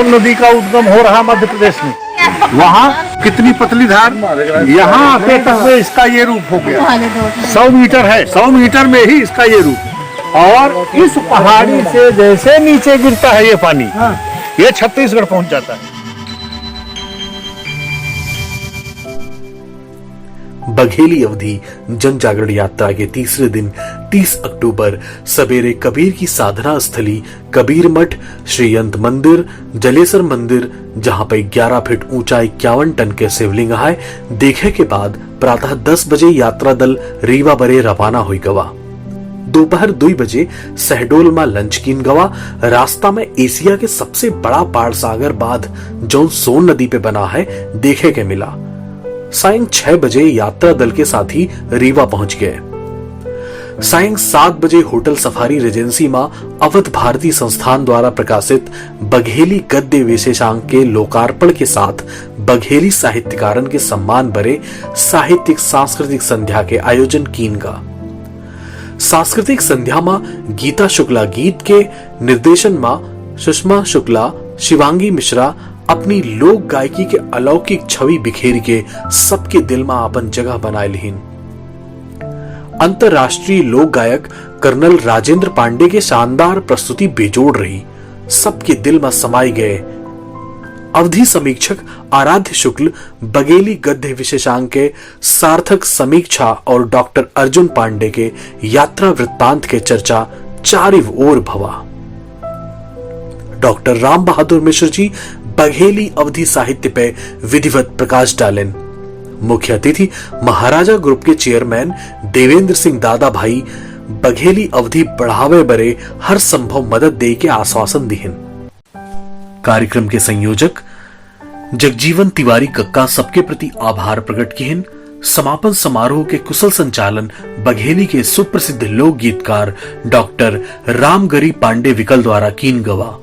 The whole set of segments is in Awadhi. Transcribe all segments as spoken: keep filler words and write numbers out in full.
नदी का उद्गम हो रहा मध्य प्रदेश में, वहाँ कितनी पतली धार, यहाँ आते तक में इसका ये रूप हो गया। सौ मीटर है, सौ मीटर में ही इसका ये रूप। और इस पहाड़ी से जैसे नीचे गिरता है ये पानी, ये छत्तीसगढ़ पहुंच जाता है। बघेली अवधी जन जागरण यात्रा के तीसरे दिन, तीस अक्टूबर, सबेरे कबीर की साधना स्थली कबीर मठ, श्री यंत मंदिर, जलेसर मंदिर, जहां पे ग्यारह फीट ऊंचा इक्यावन टन के शिवलिंग है, देखे के बाद प्रातः दस बजे यात्रा दल रीवा बरे रवाना हुई गवा। दोपहर दुई बजे शहडोल मा लंच कीन गवा। रास्ता में एशिया के सबसे बड़ा पाड़सागर बांध, जौन सोन नदी पे बना है, देखे के मिला। सायं छह बजे यात्रा दल के साथी रीवा पहुंच गए। सायं सात बजे होटल सफारी रेजेंसी मा अवध भारती संस्थान द्वारा प्रकाशित बघेली गद्य विशेषांक के लोकार्पण के साथ बघेली साहित्यकारन के सम्मान बरे साहित्यिक सांस्कृतिक संध्या के आयोजन कीन गा। सांस्कृतिक संध्या मा गीता शुक्ला गीत के निर्देशन मा सुषमा शुक्ला, शिवांगी मिश्रा अपनी लोक गायकी के अलौकिक छवि बिखेर के सबके दिल मा आपन जगह बनाए लिहिन। अंतर्राष्ट्रीय लोक गायक कर्नल राजेंद्र पांडे के शानदार प्रस्तुति बेजोड़ रही, सबके दिल मा समाई गए। अवधी समीक्षक आराध्य शुक्ल बघेली गद्य विशेषांक के सार्थक समीक्षा और डॉक्टर अर्जुन पांडे के यात्रा वृत्तांत के चर्चा चारिव ओर भवा। डॉक्टर राम बहादुर मिश्र जी बघेली अवधी साहित्य पे विधिवत प्रकाश डालेन। मुख्य अतिथि महाराजा ग्रुप के चेयरमैन देवेंद्र सिंह दादा भाई बघेली अवधी बढ़ावे बरे हर संभव मदद दे के आश्वासन दिहिन। कार्यक्रम के संयोजक जगजीवन तिवारी कक्का सबके प्रति आभार प्रकट किहिन। समापन समारोह के कुशल संचालन बघेली के सुप्रसिद्ध लोक गीतकार डॉक्टर रामगरी पांडे विकल द्वारा कीन गवा।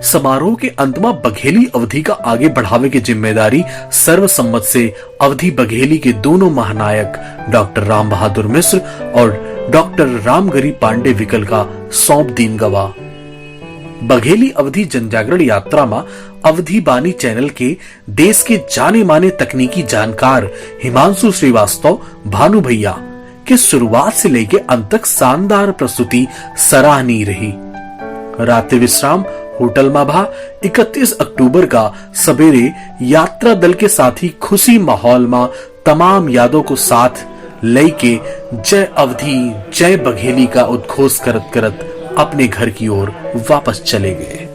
समारोह के अंत मा बघेली अवधी का आगे बढ़ावे के जिम्मेदारी सर्वसम्मत से अवधी बघेली के दोनों महानायक डॉक्टर राम बहादुर मिश्र और डॉक्टर रामगरी पांडे विकल का सौंप दीन गवा। बघेली अवधी जनजागरण यात्रा मा अवधी बानी चैनल के देश के जाने माने तकनीकी जानकार हिमांशु श्रीवास्तव भानु भैया के शुरुआत से लेके अंत तक शानदार प्रस्तुति सराहनीय रही। रात्रि विश्राम होटल मा भा। इकतीस अक्टूबर का सबेरे यात्रा दल के साथी खुशी माहौल मा तमाम यादों को साथ लेके जय अवधी, जय बघेली का उद्घोष करत करत अपने घर की ओर वापस चले गए।